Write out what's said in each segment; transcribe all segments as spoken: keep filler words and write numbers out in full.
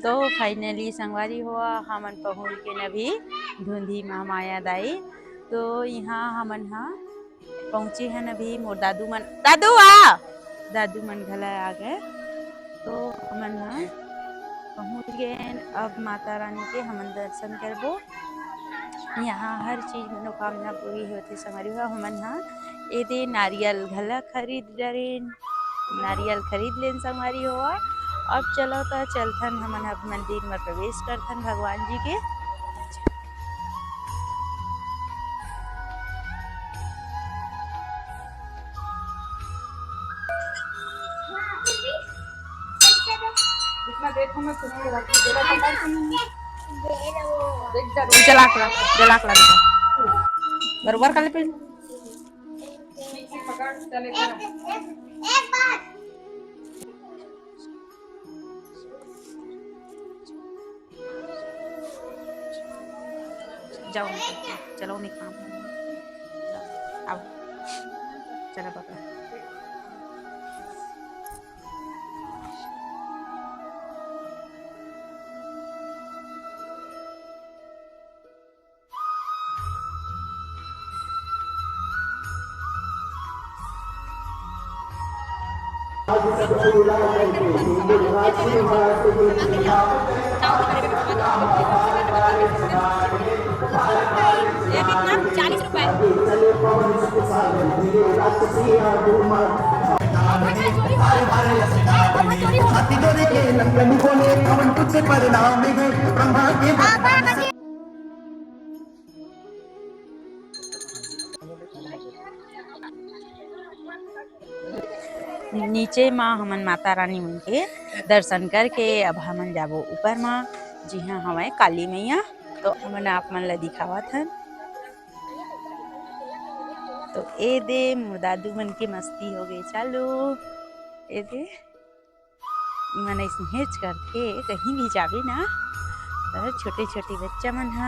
तो finally संगवारी हो, हमन पहुंच गेन अभी धुंधी महामाया दाई। तो इहाँ हमन ह पहुंचे हन अभी, मोर दादू मन, दादू आ, दादू मन घला आ गए। तो हमन ह पहुंच गेन। अब माता रानी के हमन दर्शन करबो। यहाँ हर चीज मनोकामना पूरी होथे संगवारी हो। हमन ह एदे नारियल घला खरीद डरेन, नारियल खरीद लेन संगवारी हो। अब चलो त चलथन, हमन ह मंदिर म प्रवेश करथन भगवान जी के। जितना देखो मैं खुद को रखती हूँ। देख जरूर। चला के रख, चला के रख। बरोबर कर ले पहले। ठीक से पकड़, चले कर। जाओ निकल के, चलो निकल। अब चलो पकड़। नीचे म हमन माता रानी मन के दर्शन करके अब हमन जाबो ऊपर म, जिहां हवय काली मैया। तो हमन आप मन ल दिखावत हन। तो ए दे मोर दादू मन के मस्ती हो गई चालू। ए दे इमन अइसनेच करथे, कहीं भी जाबे ना, त छोटे-छोटे बच्चा मन ह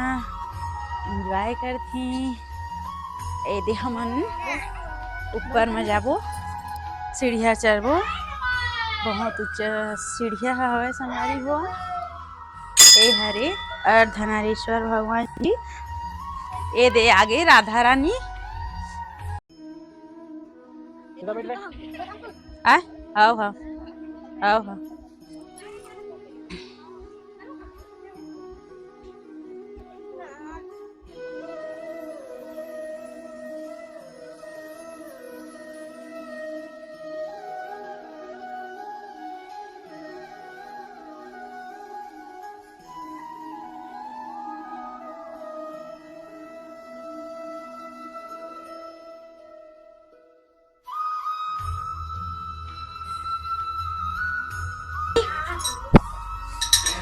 enjoy करथे। ए दे हमन ऊपर म जाबो, सीढ़िया चढ़बो, बहुत ऊंचा सीढ़िया ह हवय संगवारी हो। ए हरे अर्धनारीश्वर भगवान जी, ए दे आगे राधा रानी। आ, हाव, हाव। हाव, हाव।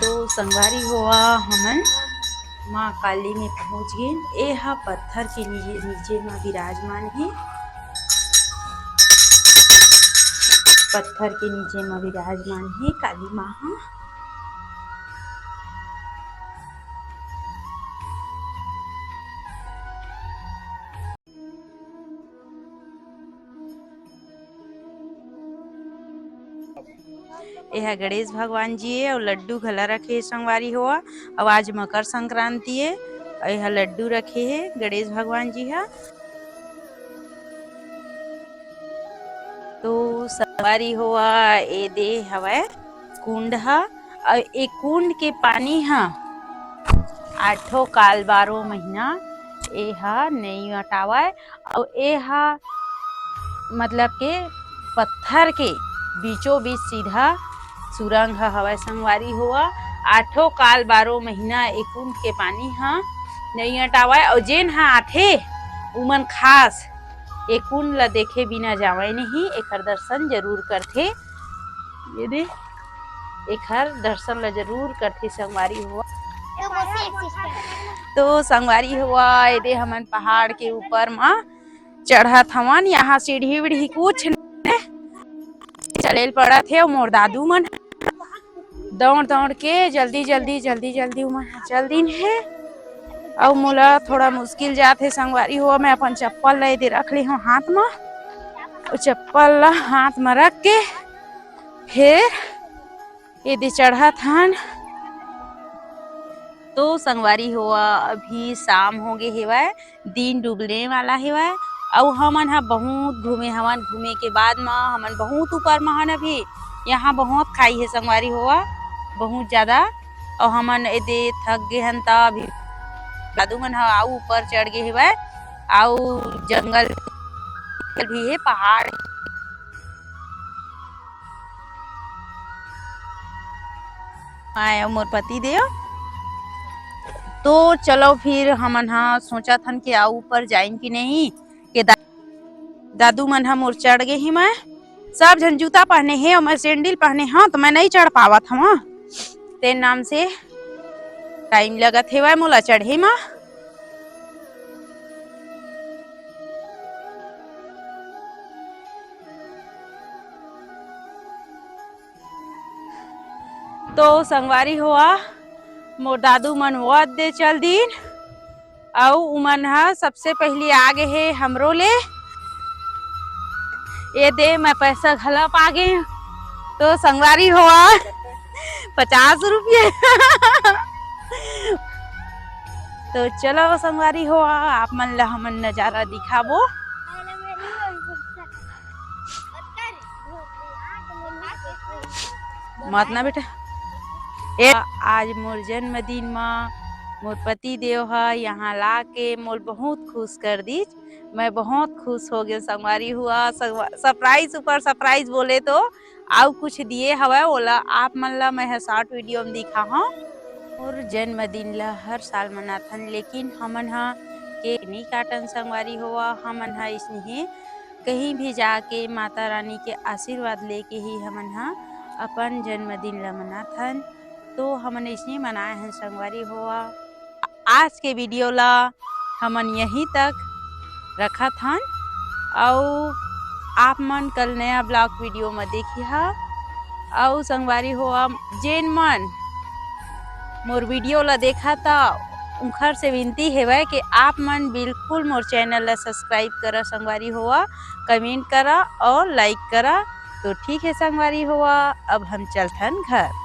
तो संगवारी हो, हमन माँ काली में पहुँच गेन। ए हा पत्थर के नीचे, नीचे म विराजमान हे, पत्थर के नीचे म विराजमान हे काली माँ हा। एहा गणेश भगवान जी हे अउ लड्डू घला रखे हे संगवारी हो। अउ आज मकर संक्रांति हे, अउ एहा लड्डू रखे हे गणेश भगवान जी हा। तो संगवारी हो, ए दे हवय कुंड ह, अउ ए कुंड के पानी ह आठों काल बारो महीना ए ह नइ अटावय। अउ ए ह मतलब के पत्थर के बीचों बीच सीधा सुरंग ह हवय संगवारी हो। आठों काल बारो महीना ए कुंड के पानी ह नइ अटावय, अउ जेन ह आथे उमन खास ए कुंड ल देखे बिना जावय नहीं, एखर दर्शन जरूर करथे। ये दे, एखर दर्शन ल जरूर करथे संगवारी हो। तो संगवारी हो, ये दे हमन पहाड़ के ऊपर म चढ़त हवन। यहाँ सीढ़ी वीढ़ी कुछ नहीं, चले ल पड़त हे। अउ मोर दादू मन दौड़ दौड़ के जल्दी जल्दी जल्दी जल्दी उमन चल दिन हे। अउ मोला थोड़ा मुश्किल जात हे संगवारी हो, मैं अपन चप्पल ल ए दे रख ले हव हाथ म। चप्पल ला हाथ में रख के फिर एदे चढ़त हन। तो संगवारी होवा, अभी शाम हो गे हेवय, दिन डूबने वाला हेवय। अउ हमन ह बहुत घूमे हवन। घूमे के बाद म हमन बहुत ऊपर म हन अभी। यहाँ बहुत खाई हे संगवारी होवा, बहुत ज्यादा। अउ हमन एदे थक गे हन, त अभी दादू मन ह अउ ऊपर चढ़ गे हेवय। अउ जंगल भी हे, पहाड़। मैं अउ मोर पति देव। तो चलो फिर हमन ह सोचत हन कि अउ ऊपर जाइन कि नहीं, के दा-, दादू मन ह मोर चढ़ गे ही। मैं सब झन जूता पहने हे अउ मैं सैंडल पहने हव, तो मैं नहीं चढ़ पावत हव। तेन नाम से टाइम लगत हेवय मोला चढ़े म। तो संगवारी होवा, मोर दादू मन वो दे चल दीन, अउ उमन ह सबसे पहली आ गे हे हमरो ले। एदे मैं पैसा घला पा गे। तो संगवारी होवा, पचास रुपया। तो चलो संगवारी होवा, आप मन ला हमन नजारा दिखाबो। मत ना बेटा। ए, आज मोर जन्मदिन म मोर पति देव ह यहाँ ला के मोल बहुत खुश कर दीस। मैं बहुत खुश हो गेंव संगवारी होवा। संगवा-, सरप्राइज ऊपर सरप्राइज बोले तो अउ कुछ दिए हवय, ओला आप मन ला मैं ह शॉर्ट वीडियो म दिखाहूँ। मोर जन्मदिन ला हर साल मनाथन, लेकिन हमन ह केक नइ काटन संगवारी होवा। हमन ह इसने कहीं भी जाके माता रानी के आशीर्वाद लेके ही हमन ह अपन जन्मदिन ला मनाथन। तो हमन इसने मनाए हन संगवारी होवा। आज के वीडियो ला हमन यहीं तक रखत हन, अउ आप मन कल नया ब्लॉग वीडियो म देखिहा। अउ संगवारी होवा, जेन मन मोर वीडियो ला देखा, त उंखर से विनती हेवय कि आप मन बिल्कुल मोर चैनल ला सब्सक्राइब करा संगवारी होवा, कमेंट करा और लाइक करा। तो ठीक है संगवारी होवा, अब हम चलथन घर।